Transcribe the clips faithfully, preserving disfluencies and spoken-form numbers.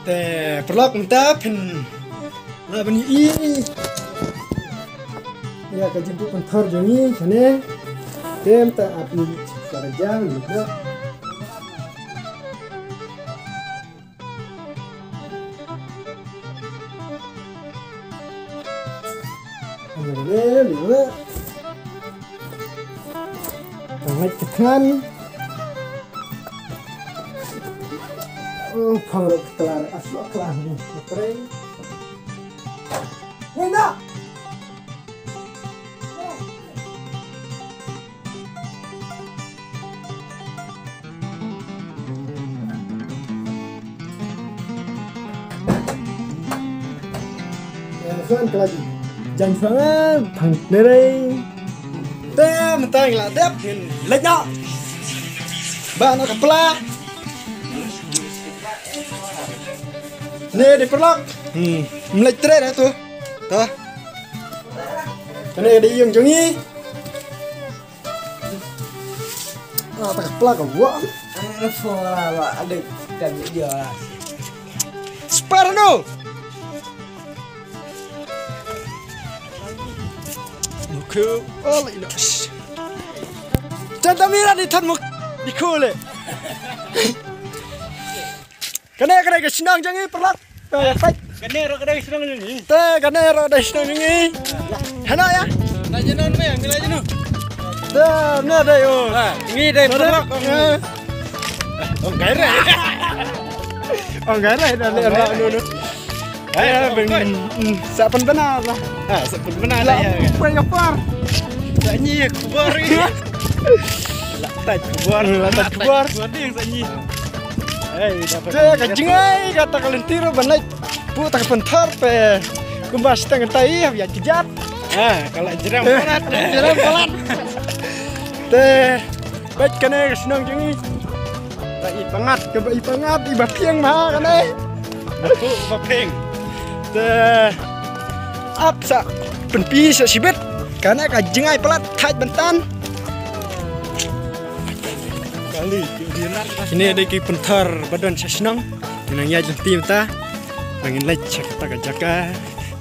Eh, paralok mynta phin lah ban ïohi ïa ka jingbuh pynthor jong ngi shane. Te mynta ap ngi sa ka jam ngi dok. Ngi dok. Ngi dok. Ngi dok. Oh, phang rok klar, asok klar ni. Keren. Nenda. Jan suang phang nerei. Te mynta ngi la dep hin leit noh. Ba noh ka pla. Ne dei paralok. Hmm. Mlei trei dah tu. Tah. Kane dei ïing jong ngi. Ah, tak plak ka buah. Ada phone lah, Pak. Ada dan dia lah. Spar no. Oke, oh, ini. Jangan mira di tan muk di kule. Kane, kane ka shnong jong ngi paralok. Te, peit. Kane ruh ka dei shnong jong ngi. Te, kane ruh ka dei shnong jong ngi. Hana ya? Na jeno me, ngi na jeno. Te, na dei o. Ha, ngi dei paralok. Eh. Ong kai re. Ong kai re, na le na nu nu. Eh, beng. Mm, sa pynbna lah. Ha, sa pynbna lah ya. Poi ka por. Sa nyi khubor. La tat khubor, la tat khubor. Khubor ding sa nyi. Te ka jingai kata ka lynti ruh ban leit buh ta ka pynthor te kumba shiteng tai hap ïa ki jat. Ah, ka la jrem palat. Jrem palat. Te bad kane ka shnong jong ngi. Ba i pangat, ka ba i pangat, i ba phieng ma kane. Ba phieng. Te ap sa pynpi sa shibit. Kane ka jingai palat thait ban tan. Kine dei ki pynthor ba don sha shnong. Ngi nang ïaid lynti mynta. Ba ngin leit sha kata ka jaka.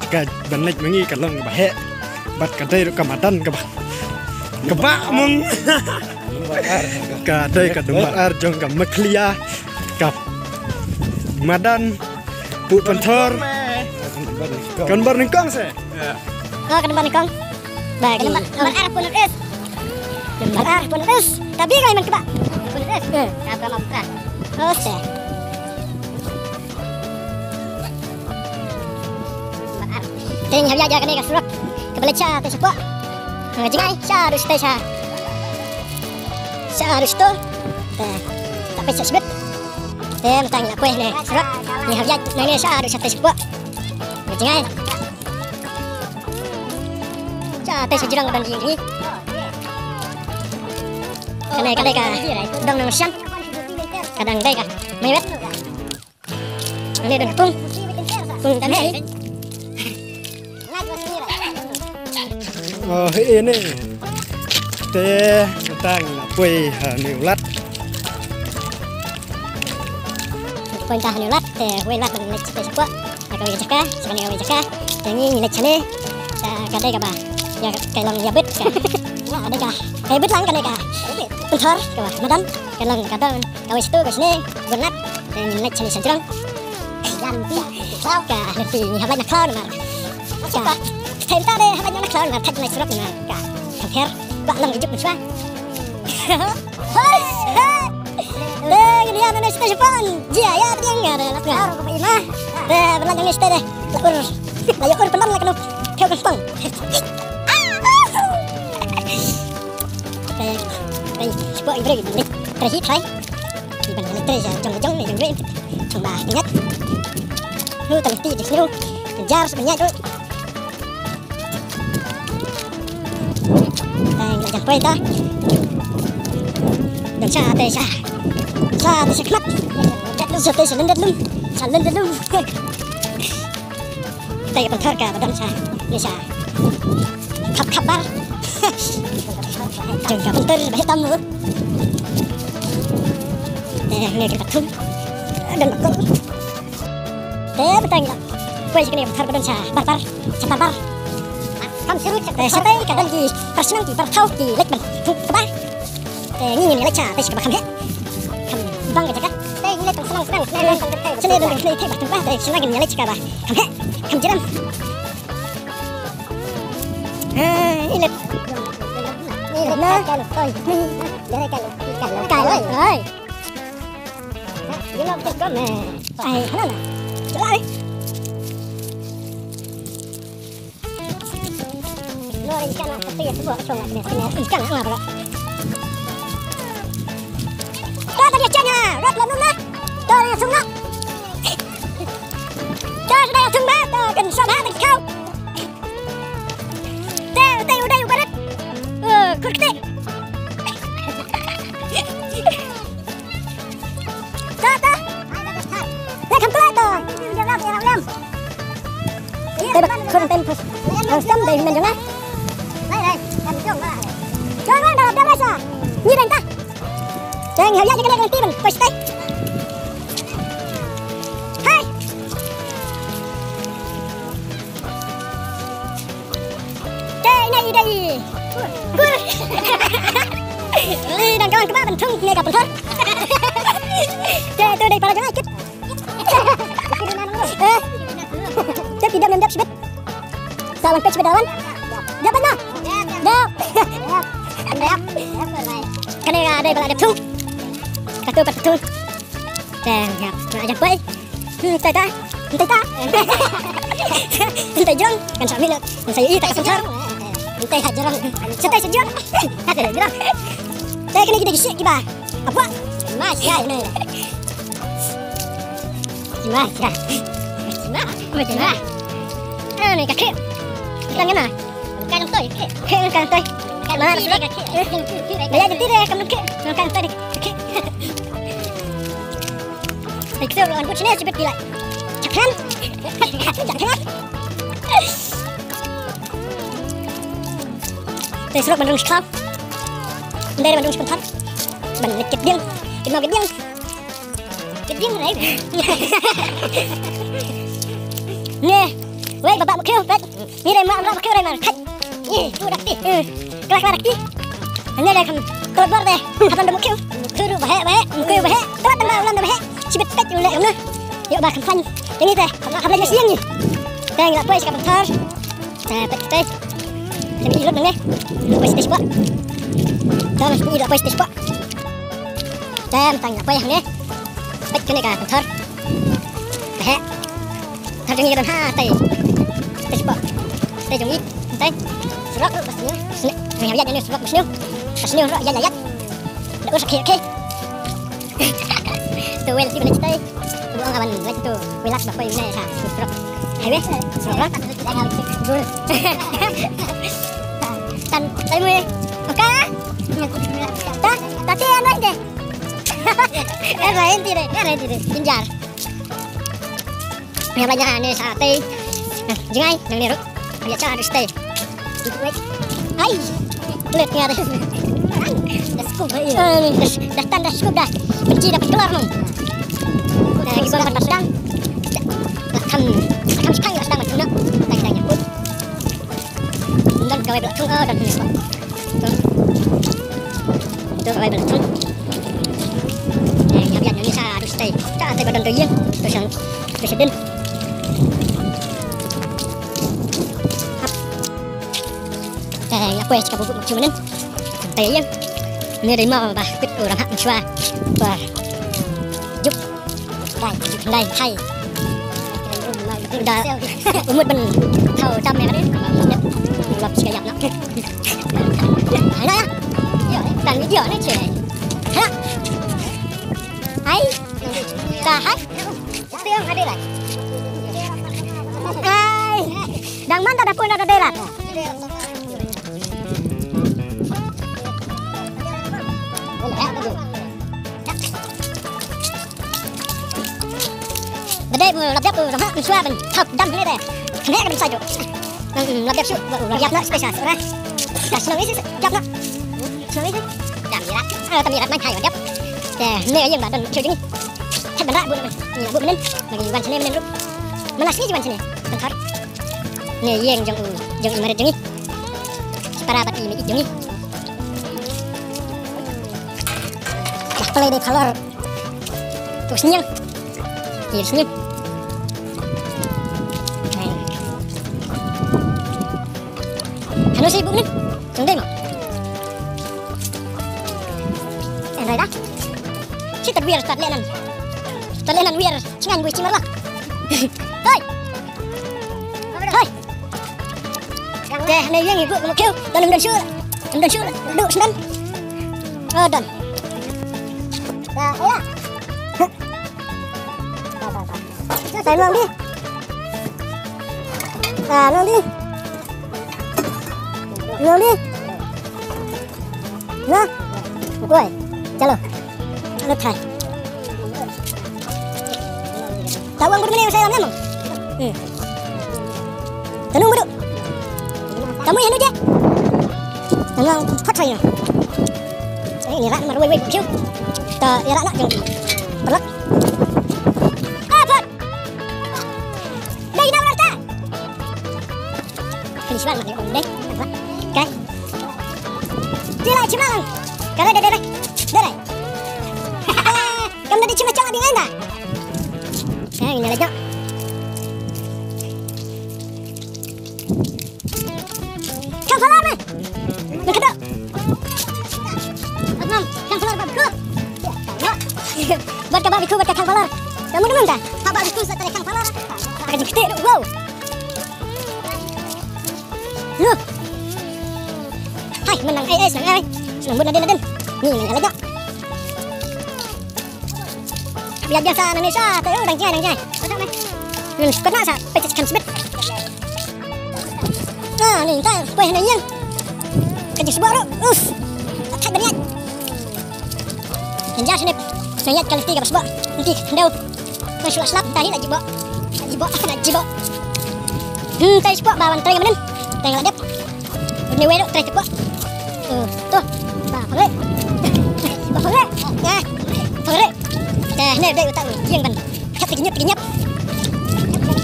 Jaka ban leit ma ngi ka long ba heh. Bad ka dei ruh ka madan kaba, kaba mong. Ka dei ka dum bar ar jong ka Meghalaya. Ka madan buh pynthor. Kan bar nyngkong se. Oh, ka dum bar nyngkong. Ba, ka dum bar, bar ar pun is. Bar ar pun is. Tapi kai man kaba. Pun is. Eh. Ka ba ma buka. Oh, se. Bar ar. Te ngi hap ïaid ïa kane ka surok. Kaba leit sha te shapoh. Nga jingai sha ruh te sha. Sha ruh te. Te. Tapi sha shibit. Te mynta ngi la poi ne surok. Ngi hap ïaid nangne sha ruh sha te shapoh. Nga jingai. Sha te sha jrong ka dang jingri. Kane ka dei ka dong nang shan. Ka dang dei ka maiwet. Kane dong pung. Pung tam hi. Oh, hi ne. Te tang la poi ha ni ulat. Poi ta ha ni ulat te wei lat nang leit te shapoh. Ka wei jaka, sha kane ka wei jaka. Te ngi ngi leit shane. Ka, ka dei kaba. Ïa ka long ïa bit ka. Ïa dei ka. Ka bit lang kane ka. Pynthor kaba madan. Ka long ka don. Ka wei shatu ka shane. Bun nat. Te ngi leit shane sha jrong. Ka lynti ngi hap leit na khlaw namar. Ka. Thei ta dei hap leit na khlaw namar thait leit surok namar. Ka. Ka pher. Ba long ka jup mynshwa. Hoi, hei. Te, ngi ïa nane stage pang. Jia, ïa, te, ngi ïa, te, la, la, ro, ko, ima. Te, bela, ngi stage, te. La, ur. La, ïa, ur, pelan, la, kenu. Keu, kenu, pang. Te, te, spo, i, bre, i, bre, hi, trai. I, ban, le, te, jong, jong, jong, jong, jong, ba, ingat. Nu, te, ti, nu. Jar, sebenyak, tu. Ai, la jam poi ta. Dang sha te sha. Sha te sha khmat. Sha te sha lyndet lum. Sha lyndet lum. Te pynthor ka ba dang sha. Ni sha. Khap khap bar. Jong ka pynthor ba hitam lu. Te ngi ka thum. Dang ko. Te mynta ngi la poi sha kane ka pynthor ba don sha bar bar, sha bar bar. Kam shu ruh sha, eh, shatei ka don ki para shnong ki para thaw ki leit ban thung kaba. Te ngi ngin leit shatei sha kaba kham heh. Kham bang ka jaka. Te ngi leit tang shnong shnong. Shnong don kynthei ba thung kaba. Te shnong ngin leit sha kaba kham heh. Kham jyrem. Eh, ngi leit. Ngi leit na. Ka lok. Ka lok. Ka lok. Ai, hana na. Jela ni. Lo ri kana ka pia tu ba shong ni. Ni kana nga ba. Ta ta dia chanya, rot lo nuna. Ta dia sung na. Ta ta dia sung ba, ta kan sa ba ta kau. Te, te, u dei u barit. Eh, kur kti. Ta, ta. Te, kham kloi to. Te, ba, khur tem, khur. Ang stem, dei, men jong, ah. Jong, ah, da, da, da, sa. Ni dang ta. Dang, ha, ya, ya, kena, kena, tiban. Pas, tai. Hai. Te ine i dei. Kur. I dang kawang kaba ban thung ne ka pynthor. Te to dei para jong ai kit. Eh. Te phi dep nem dep shibit. Sa wan peit shibit da wan. Dep ban na. Dep. Kane ka dei ba la dep thung. Ka to pat thung. Te, ya, na jang poi. Hmm, tai ta. Tai ta. Tai jrong. Kan sa minot. Kan sa i ta ka pynthor. Tai ha jrong. Sa tai sa jrong. Ka tai jrong. Tai kane kita kisi kiba. Apa? Mas ya ini. Mas ya. Mas. Mas. Ah, ni kaki. Kita ngena. Kan toi, kek. Kek kan toi. Kan toi, kek. Dah ya, jadi deh, kamu kek. Kan toi deh. Kek. Ikse ro anbu chine sibit kilai. Chakhan. Chakhan. Te surok ban rung shkau. Ndai ban rung shkau. Ban lek kit diang. Kit mau kit diang. Kit diang rai. Ne. Wei baba mukhiu pet. Ni dei ma amra mukhiu dei ma. Hai. Ni tu dak ti. Kla kla dak ti. Ane dei kham. Kla bor dei. Haban dei mukhiu. Mukhiu bahe bahe. Mukhiu bahe. Kla tang ba ulam dei bahe. Sibit pet ule kham na. Yo ba kham fan. Yang ni teh. Kham la siang ni. Teng la poi sikap thar. Teh pet teh. Yang ni lut nang ni. Poi siteh spot. Tang ni la poi siteh spot. Tem tang ïa poi hangne. Peit kane ka pynthor. He. Thar jong ngi don ha tai. Tai spot. Tai jong ngi. Tai. Surok ba sniew. Sniew. Ngi hap ïaid ne surok ba sniew. Ba sniew surok ïaid ïaid. Da u sakhi ke. Tu wel ti bane tai. Tu ong aban lek tu. Wilas ba poi ne ha surok. Highway. Surok. Bul. Tan tai mui. Oka. Ta ta ti an rai de. An rai ti de. An rai ti de. Jinjar. Nga bla nya ne sa tei. Jingai nang ne ruk. Ria cha du stei. Ai. Kulit nga de. Da skup ai. Da tan da skup da. Benci da keluar mong. Da ki bang ban sedang. Kan kan sedang ban tuna. Dang dang. Don kawei ba la thung, oh, don ne. To. To kawei ba la thung. Eh, ïa biang ïa sa du stei. Ta te ba don to ïing. To shang. To shadin. Eh, ïa poi sha ka bubu mukchu menen. Te ïing. Ne dei ma ba kut u ram hak mchwa. Ba. Jup. Dai, dai, hai. Da umut ban thaw tam ne ka dei. Lap shi ka ïap na. Hai na ya. Yo, tan video ne che. Ha. Hai. Ka hai. Hai. Dang man da da pun da da dei lat. Da dei bu lap dep bu rama shuwa ban thap dam ne de. Ne ka ban sai do. Lap dep shu bu lap dep na special sura. Ka shnong isi dep na. Shnong isi. Dam ira. Ah, tam ira mai thai dep. Te ne ka ïing ba don shu ding. Thap ban ra bu ne. Ni bu menen. Bagi wan sene menen rup. Mana sngi jiwan sini. Tengkar. Ni ïeng jong u, jong i marit jong i. Para bad i mei jong i. Dah pelai dei phalor. Tu sniang. Ni sniang. Hanu si buk ni. Sung dei mo. Endai dah. Si tad wir tad lenan. Tad lenan wir. Chingan bui chimar lah. Hei. Hei. Te ne yang ibu kamu keu. Dan dan syur. Dan dan syur. Duk sendan. Oh dan. Dah ya. Sai nang di. Ah, nang di. Nang di. Na. Kuai. Chalo. Ano thai. Tawang guru mene sai lam lam. Hmm. Tanung guru. Kamu yang je. Tanung kot thai. Eh, ini rak mar wei wei. Ta ya rak nak jeng. Perlak. Ah, pot. Dai na rata. Kani siwal ma dei. Kai. Dei lai chima lang. Kare dei dei. Dei lai. Kam dei chima chong dei lai da. Eh, ini lagi. Khang phalar me. Me kata. Atnam, khang phalar bad khu. Bad ka bad khu bad ka khang phalar. Kamu demen ta? Ka bad khu sa tare khang phalar. Ka jingkte. Wow. Lu. Hai, menang ai ai senang ai. Senang bun nadin nadin. Ni ni lagi. Biar biasa Indonesia, tahu dang jai dang jai. Hmm, kot na sa, pecah kan sebet. Ah, ni tak, kue ni yang. Kerja sebab tu, uff. Tak banyak. Yang jai sini, saya kalau tiga sebab. Nanti dah. Kue sulah selap, tadi nak jibok. Nak jibok, nak jibok. Hmm, tadi sebab bawa tadi mana? Tengok dia. Ni wei dok trai tepuk. Tu, tu. Ba pare. Ba pare. Eh, pare. Te ne dei utak ni. Jing ban. Kat tegi nyep, tegi nyep.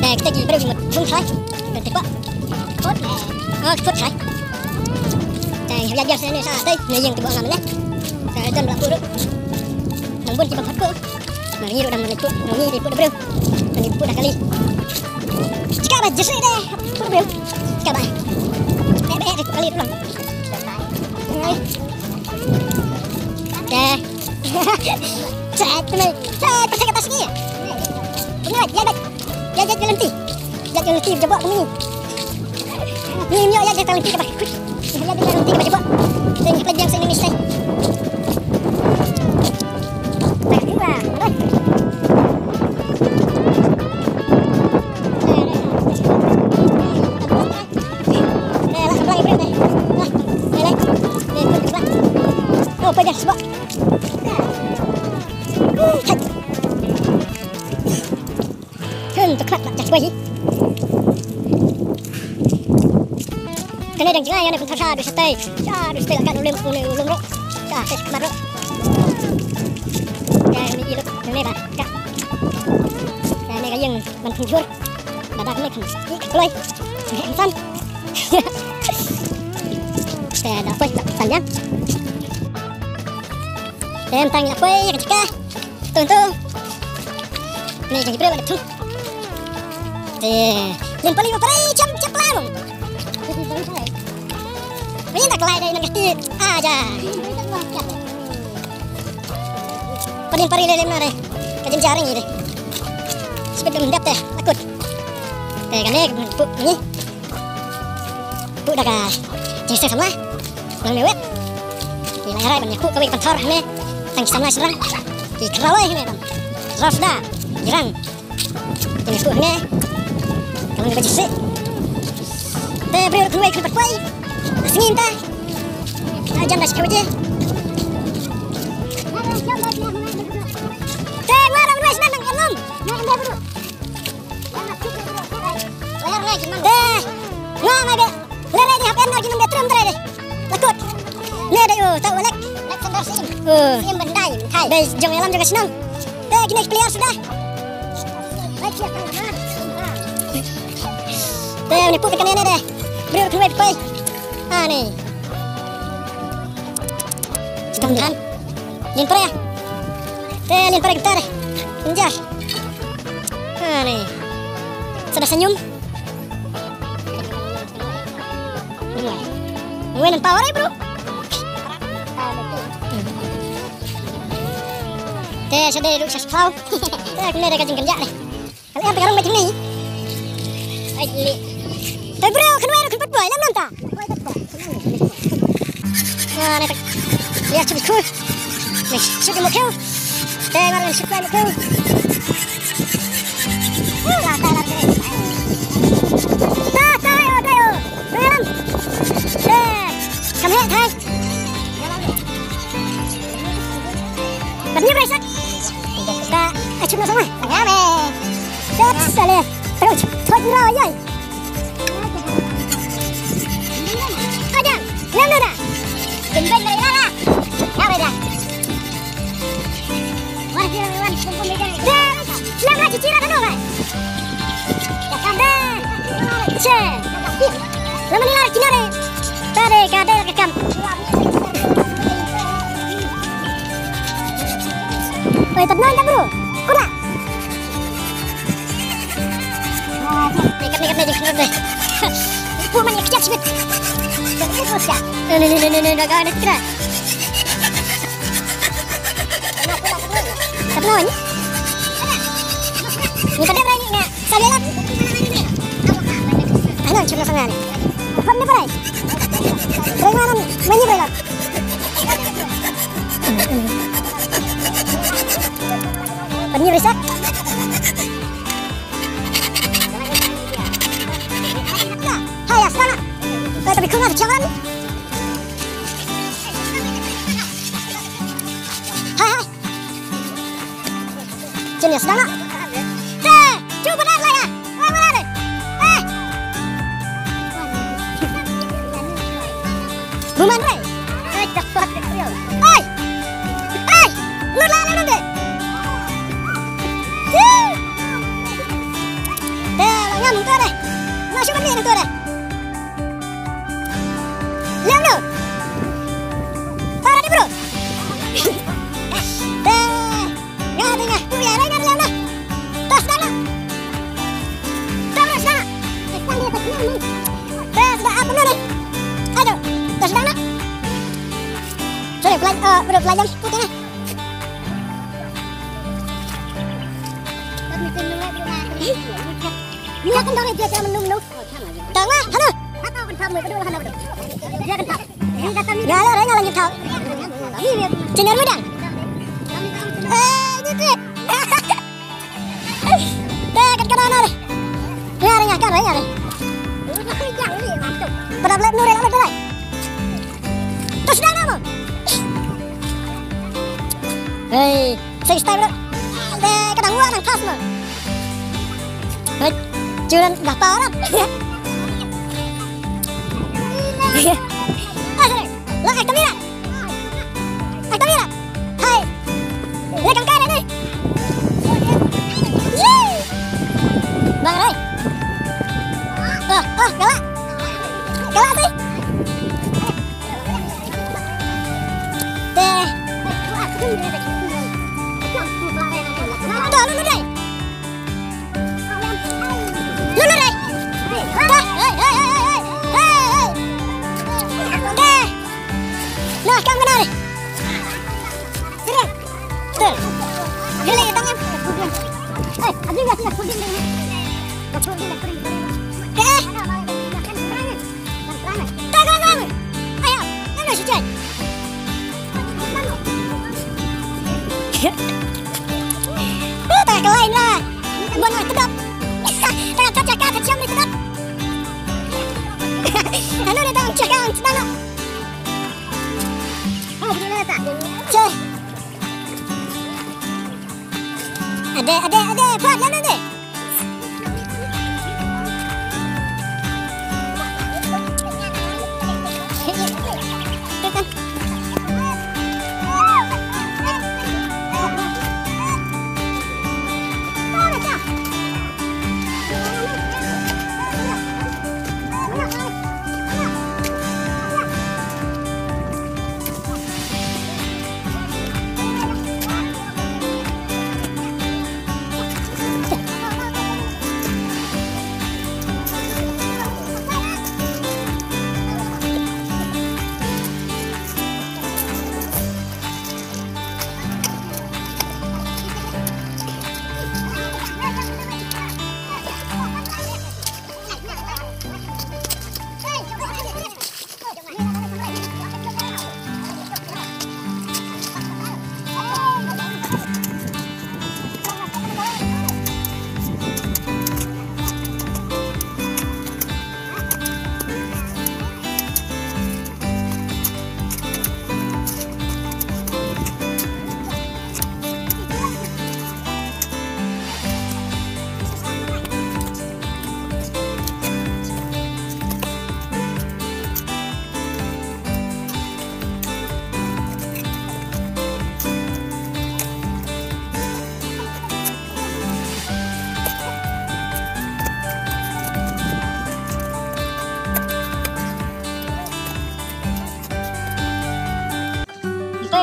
Te kita ji breu jing mut. Bung trai. Ban tepuk. Kot. Oh, kot trai. Te ya biar sini sa te. Ni yang tepuk ngam ne. Te don la puru. Nang bun ki ban kot ko. Nang ngi ruh dang mane tu, nang ngi dei put briew. Nang ngi put dah kali. Cakap bah, jersey deh. Put briew. Cakap bah. Eh, eh, dei put kali tu lang. Deh. Cek tu meh. Cek, cek atas ni. Ingat, ya, baik. Ya, ya, jalan ti. Ya, jalan ti, jebak kami. Ni, ni, ya, ya, jalan ti, jebak. Ya, ya, jalan ti, jebak. Saya ni pelajar saya ni, saya. Kan tu khat nak cak bayi. Kena dang jingai ane pun tasa du setai. Sa du setai lakat ulem ulem ulem ro. Sa tes kemar ro. Ya ni ilok ni ba. Ka. Ya ni kayeng ban penjur. Ba dak ni kan. Ni kloi. Ni insan. Saya dah poi tak panjang. Saya tang ya poi ya cakap. Tung tung. Ni jadi briew ada tung. Te lim pali ma prai cham cham plang. Ni tak lai dai nang kati aja. Pali pari le lim na dai. Ka jin jaring ni dai. Speed dum dap te akut. Te kane pu ni. Pu da ka jingse samla. Nang mewet. Ki la rai ban pu kawei ka thor ne. Tang samla srang. Ki krawai ne ban. Ras da. Jirang. Kini pu ne. Kalang ka jingse. Te briew khun wei khun pat kwai. Sngim ta. Ajan da shkawaje. Te ngara wei snan nang enam. Te nga ma be. Lere di hap en nor jingim de trum tre de. Lakut. Ne de u ta u lek. Lek sendar sim. Sim bendai kai. Be jong yalam jong ka shnong. Te kine player suda. Te uni put kane ne de. Briew khun wei poi. Ani. Kam kan. Lin pare. Te lin pare ktar. Injar. Ani. Sada senyum. Wen power, eh, bro. Te sa dei ruh sa spau. Te kane de ka jingkynjah de. Kane ka rong ba jingni. Ai li. Te bro, kan wer kan pat boy lam nanta. Ah, ne tak. Ya, cukup cool. Nih, shoot mo kyo. Te mar shoot mo kyo. Ta ta la. Ta ta yo ta yo. Ram. Te. Kam he thai. Bad ni brai sak. Ka achim na sama. Ngam eh. Tet sale. Terus thot ni raw yai. Aja. Ngam na da. Kembang dari rara. Ngam eh da. Wah, dia wan kumpul meja. Dah. Lam ha chichi ra kano kai. Dah. Che. Lam ni la kinare. Tare ka dei ka kam. Oi, tat noi ta bro. Kula. Ni kat ni kat ni kat ni. Pu man ya kecil sibit. Ni ni ni ni ni ni ni ni. Kat noi. Ni kat ni ni. Sabialam. Ano, chula sangani. Pam ni parai. Renganan, mani parai. Pam ni parai sak. Hai, asana. Kata bikuna di chawan. Hai, hai. Sini, sedang nak? Eh, cuba benar lah ya. Eh, benar deh. Eh. Buman re. Eh, cepat deh, Rio. Oi. Oi. Lu lah, lu nanti. Hi. Eh, lah, ngam tu deh. Lah, cuba ni tu deh. Liam no. Para di bro. Deh. Nga deh nga. Tu ya deh nga deh liam no. Tas dah no. Tas dah no. Tas dah apa no deh. Aduh. Tas dah no. Sorry, pelaj, eh, bro, pelajang putih ni. Ni kan dah dia jangan menung-nung. Tang lah, hano? Hano kan kamu kedua hano. Dia kan tak. Ini datang ni. Ngala rai ngala ngin tau. Ini dia. Channel mu dang. Eh, ni tu. Dah kat kana rai. Ngala rai ngala rai ngala. Pada belak nure lalu rai. Terus dah nama. Hei. Six time dah. Deh, kadang wak nang khas no. Hei, churan dah parah. Lo ai kamera. Ai kamera. Hai. Le kam kai ni. Yee. Bang Rai. Oh, oh, galak. Galak sih. Te. Te, lu, lu dei. Lu, lu dei. Te, hei, hei, hei. Te. Nah, kam kena ni. Sini. Te. Gila, ya, tangan. Eh, ada nggak sih? Eh. Tang, tang, tang. Ayo, ano si Jai? Oh, tang ka lain lah. Buat nak kedap. Tang ka cakap, tang siam ni kedap. Ano na tang cakap, ang sedang nak. Oh, boleh tak? Jai. Ade, ade, ade, buat lah nanti.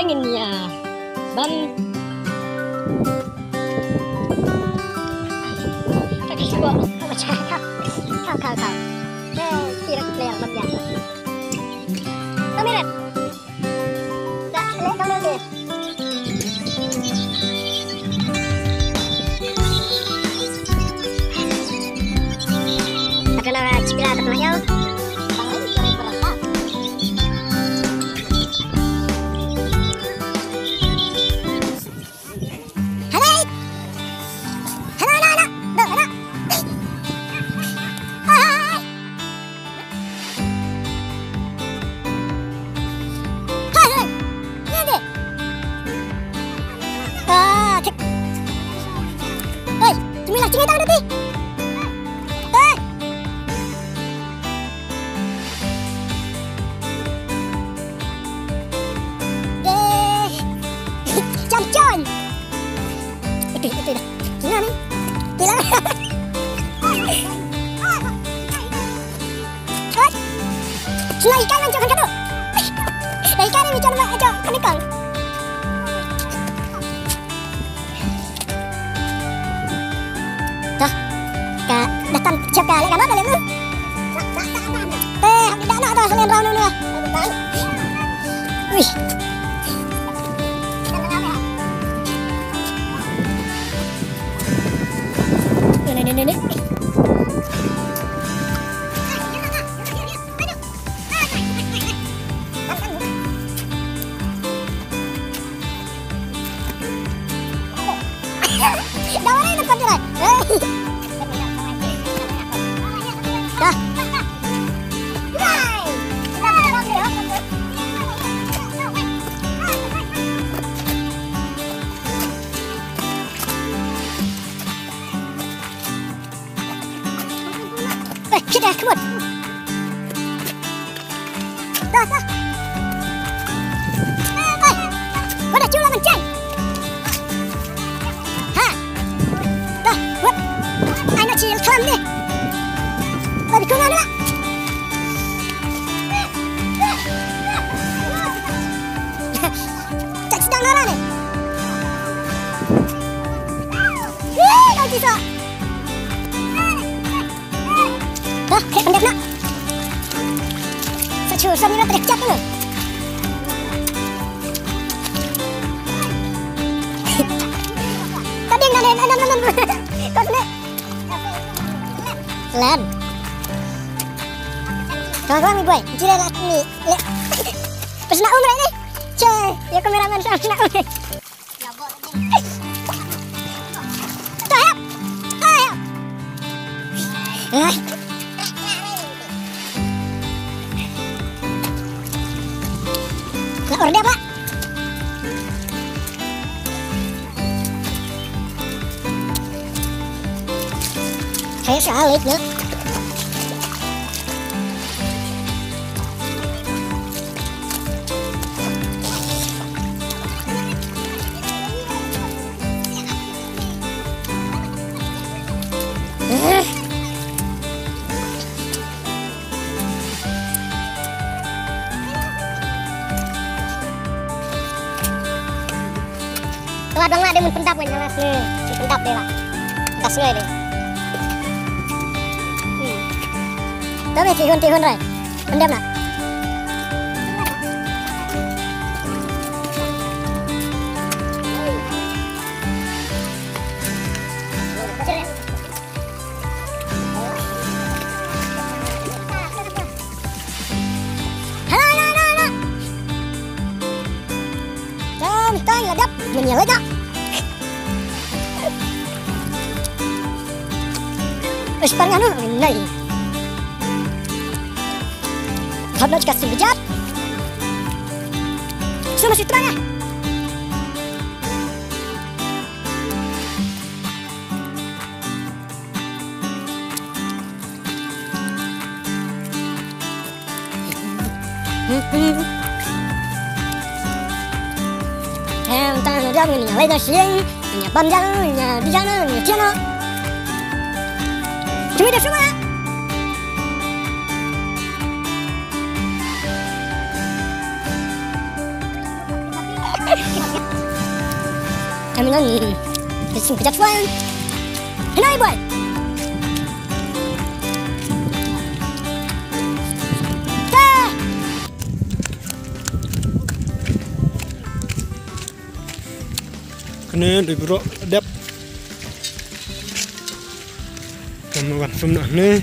Ngin ïa ban. Khau, khau, khau. Eh, kira player ban ïa. Kami rat. Dah, leh kau lagi. Takana chipila takana yau. Hello. Hello, hello, hello. Hello, hello. Hi, hi. Hai, hai. Ni dia. Ah, cek. Hei, cumi lah, cumi tak ada ti. Hei. Deh. Chan, chan. Ito, ito, ito. Sino ni? Kila. Oi. Sino ikan man jok kan kado? Ikan ni jok man jok kan ikan. Dah. Ka, dah tam siap ka lek ka ma ka lek tu. Eh, hak dah nak dah selain round ni. Wih. Ni, ni, ni, ni. Dah mana nak pakai? Dah. Eh, shit, eh, come on. Dah, dah. Eh, eh. Mana cula menceng? Ha. Dah, what? Ai nak cil kelam ni. Lebih kurang lah. Tak sedang orang ni. Ih, kau kisah. Dah, heh, pendek nak. Sa chu, sa ni lah pendek chat tu. Tadi ngan, ngan, ngan, ngan. Kau sini. Lan. Kau, kau ni boy. Jira lah ni. Le. Pesna um ni. Che, ya kameramen sa pesna um. Saya salah, ya. Tuat bang lah dia mun pendap kan jelas ni. Si pendap dia lah. Atas sungai dia. Hmm. Tapi tihun-tihun rai. Pendam nak. Hello, hello, hello, hello. Tang, tang, ladap. Menya ladap. Ish, parang anu, nai. Khap nak kasih bejat. Semua sutra ya. Em, ta na jam ni, lai da siang, ni bam jang, ni di jang, ni tiang. Cuma dah semua. Kami nang. Just one. Hello, boy. Kane dei bro dep. Kan wan sum na ne.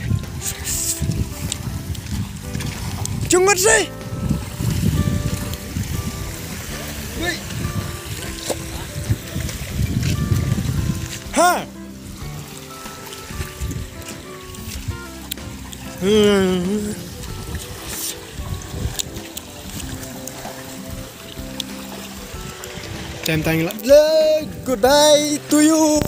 Chungut si. Ha. Time time lah. Goodbye to you.